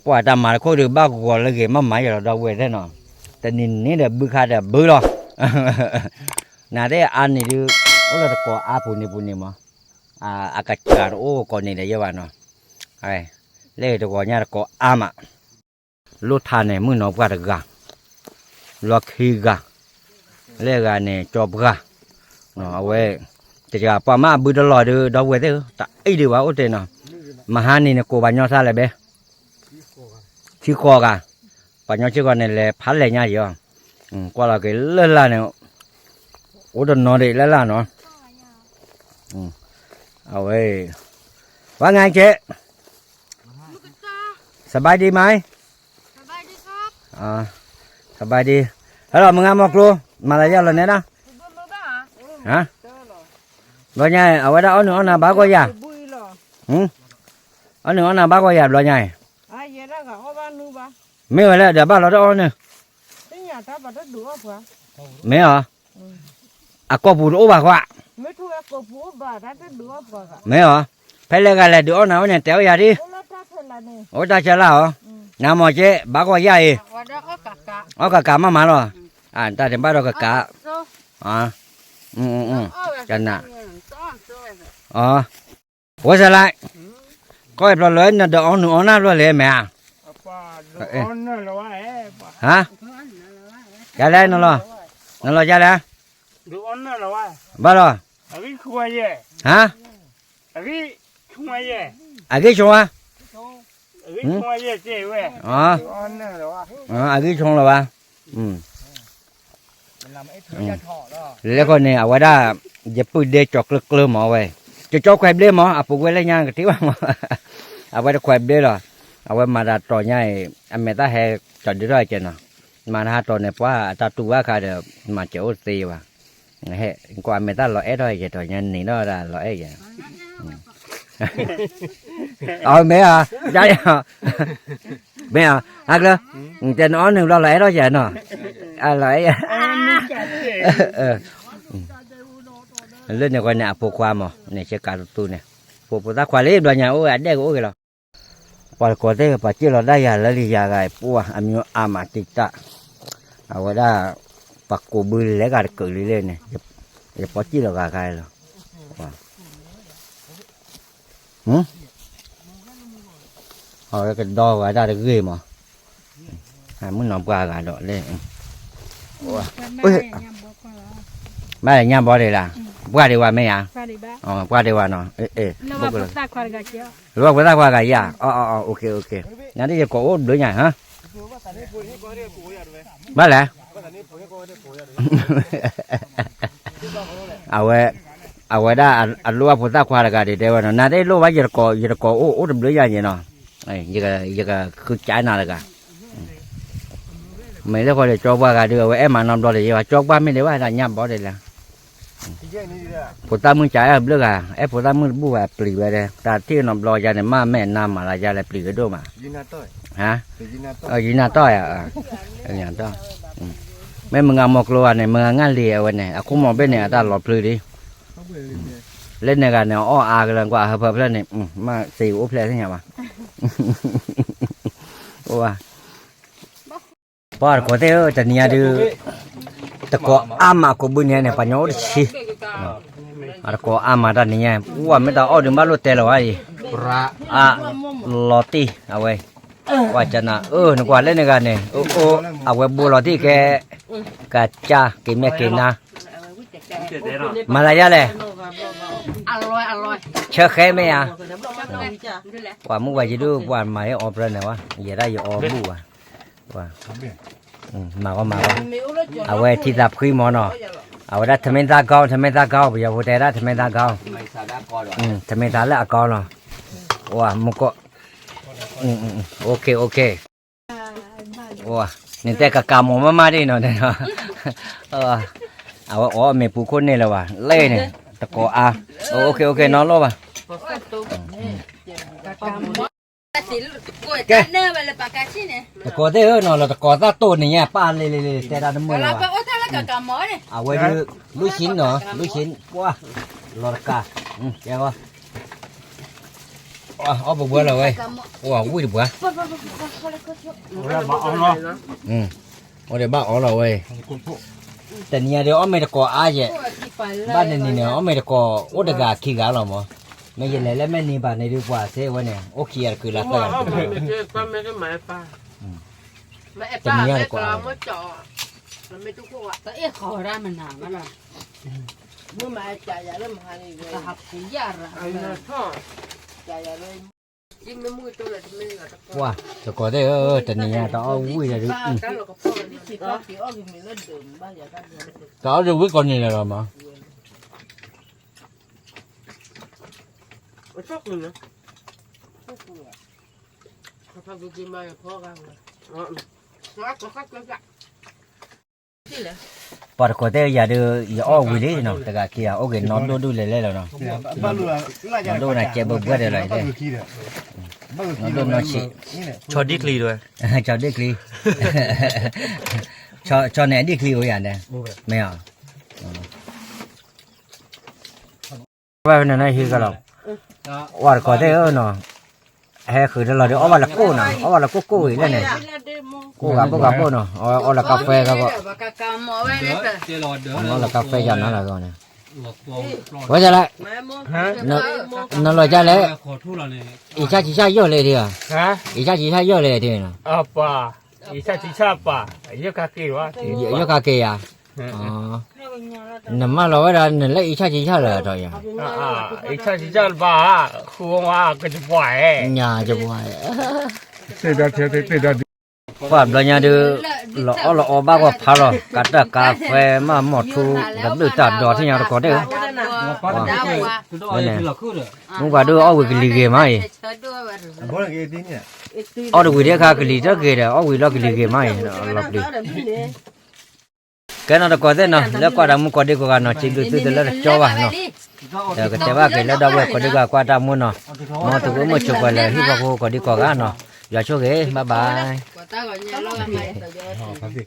ပှၤတၢ်မၤတခိၣ်ဒုးဘၣ်ဂီၤလၢဂ့ၤမးမၤယလီၤဒီပုၢ်ဝဲၢ်သ့ၣ်နီၤ, တနံၤနံၤဒီးဘုခါဒီးဘုလီၤ, နသ့ၣ်အါနံၤဒုး, အိၣ်လၢတကိးအါပူၤန့ၣ်ပူၤန့ၣ်မး, အကစၢ်တအိၣ်ကိးန့ၣ်ဒီးယဲဘၣ်နီၤ, လၢတဂီၤညါတကိးအါမး လိၣ်ထါန့ၣ် မုၣ်နီၤပှၢ်တဂၤ, လီၢ်ခံဂၤ, လၢဂၤန့ၣ် ကၠီပှၢ်, အဝဲ, တဂၤပှၤမ့ၢ်အဘုတလီၤဒုး ဒီပုၢ်ဝဲၢ်သ့ၣ်ဧၢ, တၢ်အံၤဒုးဘၣ်အိၣ်တ့ၢ်နီၤ, မဟါနံၤန့ၣ် ကိးပှၤညီသးလဲၣ်ဘဲ, ဆံဃိးဂၤ, ပှၤညီဆံဃိးန့ၣ် လဲၤဖးလဲၢ်ညါယီၤ, ကွၢ်လီၤက့ၤလၢ်လၢ်န့ၣ်, အိၣ်တနီၤဒံးလၢ်လၢ်နီၤ, အဝဲ, ဝါငါကဲ สบายดีไหม สบายดี ဟဲလီၤမုၢ်ဂၤမီၤကျိၤ, မၤလၢယလီၤနဲဒၣ်, ဟါ, ဘျီညါအံၤ အဝဲဒၣ်အီၣ်နုာ်အီၣ်နၤဘၣ်ကီၢ်ယၤ, အီၣ်နုာ်အီၣ်နၤဘၣ်ကီၢ်ယၤဘျီညါအံၤ, မ့ၢ်ဝဲလၢဒီးဘၣ်လီၤတအီၣ်နုာ်, မ့ၢ်အီၤ, အကိာ်ပူၤတအိၣ်ဘၣ်ခွါ, မ့ၢ်အီၤ, ဖဲလဲၣ်ဂၤလဲၣ်ဒုးအီၣ်နၤအိၣ်န့ၣ် တဲအီၣ်ယၤဒ်, အိၣ်တၢ်ဆၢလၢ်အီၤ, နမီၤကဲ ဘၣ်ကီၢ်ယၤအံၤ, အီၣ်ကကးမးမးလီၤ, တၢ်တဘၣ်ဒီးကကး, ကနၣ်, ဝဲစလၢ်, ကီၢ်အံၤဘျီလၢနဒီးအီၣ်နုာ်အီၣ်နၢ်ဘျီလဲၣ်မ့ၢ်ဧါ, ဟါ, ယၤလဲၣ်, နလီၤယၤလဲၣ်, ဘၣ်လီၤ, ဟါ, အဂံၢ်ဆိဝါ, အဂံၢ်ဆိလီၤဘၣ်, လဲၤဃီန့ၣ် အဝဲဒၣ်, ယပုၢ်ဒ့ကၠီၤကျၢၤကျၢၤမးဝဲ, ကၠီၤကၠီခွဲးဘျ့မး အပူၤကွံာ်လၢညါကထံၣ်ဘၣ်မး, အဝဲတခွဲးဘျ့လီၤ, အဝဲမၤတၢ်တီၤညါအံၤ အမဲာ်တၢ်ဟဲကၠီၤဒုးထီၣ်ကဲနီၤ, မၤတၢ်ဟးတီၤန့ၣ် ပှၤအတၢ်တူၢ်ဘၣ်ခါဒီး မၤစၢၤအိၣ်တသ့ဘၣ်, ဟဲ, ကွၢ်အမဲာ်တၢ်လီၤအဲၣ်ထီၣ်ကဲတီၤညါန့ၣ်ဒီး တၢ်လီၤအဲၣ်ကဲ အမ့ၢ်ဧါ, မ့ၢ်ဧါ, ဟါကျၢ, တဲနအီၣ်နုာ်ဘျီလီၤအဲၣ်ထီၣ်ယၤနီၤ, အလီၤအဲၣ်ယၤ, လၢန့ၣ်ဃီန့ၣ် အဖိခွါမး န့ၣ်ဆဲကးတသူန့ၣ်, ဖိဖိသၣ်ခွါလံဘျီညါအိၣ်ဝဲအဒဲကအိၣ်က့ၤလီၤ, ပှၤတကိးသ့ၣ် ပှၤစံၣ်လီၤဒၣ်ယၤလၢလံယၤဂၤအံၤ ပှၤအမံၤအါမးတံတၢ်, အဝဲဒၣ်, ပှၤကိးဘုလဲၤဂၤတကုာ်လံလဲၣ်န့ၣ်, ယပှၤစံၣ်လီၤဂၤခါလီၤ အဝဲကဒီဝဲဒၣ်တဂ့ၤမး, မုၣ်နီၤပှၢ်ဂၤဒီးလဲၣ်, ဘၣ်လဲၤညါဘီဒံးလၢ်, ပှၢ်ဒံးဝဲမ့ၢ်ဧါ, ပှၢ်ဒံးဝဲနီၤ, လၢဖိသၣ်ခွါဂၤယၤ, နဒ်ယကိးအိၣ်ဘျုးညါ, ဘၣ်လဲၣ် အဝဲ, အဝဲဒၣ်အလိၣ်အဖိသၣ်ခွါတဂၤဒံးတဲဝဲနီၤ, နသ့ၣ်လိၣ်ဘၣ်ယတကိး, ယတကိးအိၣ်အိၣ်တဘျုးယၤန့ၣ်နီၤ, ယကဃုကၠါနၤတဂၤ, မ့ၢ်လၢဃီဒီးကၠီပှၢ်ဂၤဒုး အဝဲအဲၣ်မးနီတဘျီဒီး ယဝဲကၠီပှၢ်မ့ၢ်ဒံးဘၣ်တၢ်ညၣ်ဘီဒံးလၢ ဖိသၣ်မုၣ်ကၠးအဲၣ်ဘျုးဂၤ, အဲၣ်ဖိသၣ်မုၣ်တဘူၣ်ဘၣ်ပျံၤဝဲဒၣ်, တၢ်ထံၣ်နီတဘျီယၤန့ၣ် မ့ၢ်မဲာ်နါမၤလၢယၤလဲၣ်ပျံၤဝဲဒိၣ်မး, ယံနၤတီၢ်ယၤ, မ့ၢ်မုၢ်ဂၤမီၤကျိၤဂၤန့ၣ် မုၢ်ဂၤငါလံၤအဝဲန့ၣ် အခိၣ်မီၤဘ့ၣ်န့ၣ် အတၢ်လီၤဖျုးလံ, လၢန့ၣ်ဂၤန့ၣ် အအီၣ်အါကလၢကွၢ်ဟၢဖၢဖျၢၣ်န့ၣ်, မ့ၢ်စ့အိၣ်ဖျဲၣ်သ့ၣ်ညါဘၣ်, အိၣ်ဘၣ် ပှၤတကိးသ့ၣ်ဧၢ တနံၤညါဒုး, တကိးအါမးကိးဘုန့ၣ်န့ၣ် ပှၤညီအိၣ်တဆံ, အတကိးအါမးတၢ်နံၤညါ, ပှၤမ့ၢ်တၢ်အီၣ်ဒုးဘၣ်လိၣ်တဲလီၤဝဲအံၤ, အလီၤတံၢ်အဝဲ, ပှၤကနၣ်အၢ နကွၢ်လၢန့ၣ်ဂၤန့ၣ်, အိၣ်အိၣ် အဝဲဘိလီၤတံၢ်ကဲ, ကစၢ်က့ၤမဲာ်က့ၤနါ, မၤလၢယၤလဲၣ်, ဆၢဃဲမ့ၢ်ဧါ, ပှၤမုၢ်ဝဲယဒုး ပှၤမၤဟ့ၣ်အီပြၢန့ၣ်ဝဲ, ယဲဒၣ်ယအီဘူၣ်ဝဲ, မၤဂီၢ်မၤဂီၢ်, အဝဲထံသးဖှံမီၤနီၤ, အဝဲဒၣ်ထမင်းသားကောင်း, ထမင်းသားကောင်း, ပယီၤဖိတဲဒၣ်ထမင်းသားကောင်း, ထမင်းသားလၢအကောင်းလီၤ, ဝါ မူကီၢ်, အိၣ်ခ့ အိၣ်ခ့, ဝါ နတဲကကၤမီၤမးမးဒ်နီၤ, အဝဲအီၣ်မ့ၢ်ပူၤခိၣ်န့ၣ်လၢၤဘၣ်, လဲၣ်န့ၣ်, တကိးအါ, အိၣ်ခ့ အိၣ်ခ့ နီၢ်လိၣ်ဘၣ် ကဲ, တကိးသ့ၣ်ဧၢနီၤ လၢတကိးသၣ်တိၢ်န့ၣ်ညါ ပၢ်လ့လ့လ့ တဲတၢ်တမုာ်လၢၤဘၣ်, အဝဲဒုး, လူၢ်ဆံနီၤ လူၢ်ဆံ, ပှၢ်, လီၤတကး, ကဲဂီၤ, အီၣ်ပဘှဲလီၤဝဲ, အိၣ်ဝံၣ်တပှၤ, အိၣ်ဒီးဘၣ်အီၣ်လီၤဝဲ, တနံၤညါဒီးအီၣ်မ့ၢ်တကိးအါယဲၢ်, ဘၣ်န့ၣ်န့ၣ်န့ၣ် အီၣ်မ့ၢ်တကိးအိၣ်တဂၤခံဂၤလီၤမး, မ့ၢ်ယလဲၤလၢမဲာ်န့ၢ်ဘၣ်န့ၣ်ဒုးပှၤစ့ဝဲန့ၣ် အိၣ်ခံဂၤတကုာ်လၢသၢဂၤတကုာ်လီၤ, တနံၤညါတကိးအါ, တအ့ၣ်ဃီၤရၣ်မနၤဘၣ်လီၤ, ပှၤတကိးသ့ၣ်ဧၢ တနံၤညါတအီၣ်ဝံၣ်ဒီးဒုး, တအီၣ်ဒုးဝံၣ်ကိးနံၤလၢၤလီၤမး, ပှၤတကိးသ့ၣ်ယၤဒုး ယအီၣ်ဝံၤလံနီၤ တဂၤခံဂၤ အိၣ်က့ၤနီၢ်ဒိၣ်ဒုးလဲၤလဲၣ်လီၤနီၤ, နီၢ်ဒိၣ်နၤကဲဘၢဘှဲဒီးလီၤ, နီၢ်ဒိၣ်နီၢ်ဆံး, ဆီဒံၣ်ချံ, ဆီဒံၣ်ချံ, ဆီန့ၣ်အဒံၣ်ချံအိၣ်ယၤန့ၣ်, မ့ၢ်, ဝဲဖဲန့ၣ်ဟံးကလီၤ, ဝဲတကိးသ့ၣ်ဧၢနီၤ, ဟဲဃုာ်တလီၤဒီး အီၣ်ဘၣ်လၢကိၣ်နီၤ အီၣ်ဘၣ်လၢကိၣ်ကိၣ်အံၤလဲၣ်န့ၣ်, ကိၣ်ဂၤပိၣ်ဂၤပိၣ်နီၤ အီၣ်လၢကါဖဲဂၤဂီၢ်, အီၣ်လၢကါဖဲယၤနီၤလၢဂီၢ်န့ၣ်, ဝဲဒ်လဲၣ်, နလီၤကလဲၣ်, အံၤဆၣ်ဆံးဆၣ်ယီၢ်လဲၣ်ဒ်, အံၤဆၣ်ဆံးဆၣ်ယီၢ်လဲၣ်ဒ်, အံၤဆၣ်ဆံးဆၣ်ပၢ်, ယီၢ်ကါက့ၤယၤ, နမၢလီၤဝဲဒၣ်နလၢအံၤဆၣ်ဆံးဆၣ်လၢၤဒီးယၤ, အံၤဆၣ်ဆံးဆၣ်လၢၤဘၣ်, ဃုဝဲကစပှၤ, ပှၤဘျီညါဒုး, လီၤအီၣ်လီၤအီဘၣ်ဂီၢ်ဖးလီၤ ကးတၢ်ကါဖဲမးမီၢ်ထူ, တဘျုးတၢ်ဒီးထံၣ်ညါတကိးဒၣ်, ဝဲန့ၣ်, မူပှၤဒုးအီၣ်ဝံၤကလံၤဂ့ၤမးအံၤ, အီၣ်တဝံၤဒ်အခါကလံၤတဂ့ၤဒီး အီၣ်ဝံၤလီၤကလံၤဂ့ၤမးအံၤ, လီၤပျံၤ ကဲနီၤတကိးသ့ၣ်နီၤ လၢကွၢ်တၢ်မူကိးဒံကိးဂၤနီၤ စံးဘျုးသုတလၢတကၠီဘၣ်နီၤ, ဒီးကတဲဘၣ်က့ၤလၢဒီပုၢ်ဝဲၢ်ကိးဒံကိးဂၤကွၢ်တၢ်မူနီၤ, မ်သုကအိၣ်မုာ်ဆိးပှဲၤလၢဟံၣ်ဖိဃီဖိကိးဒံကိးဂၤနီၤ, ယွၤဆိၣ်ဂ့ၤ bye bye.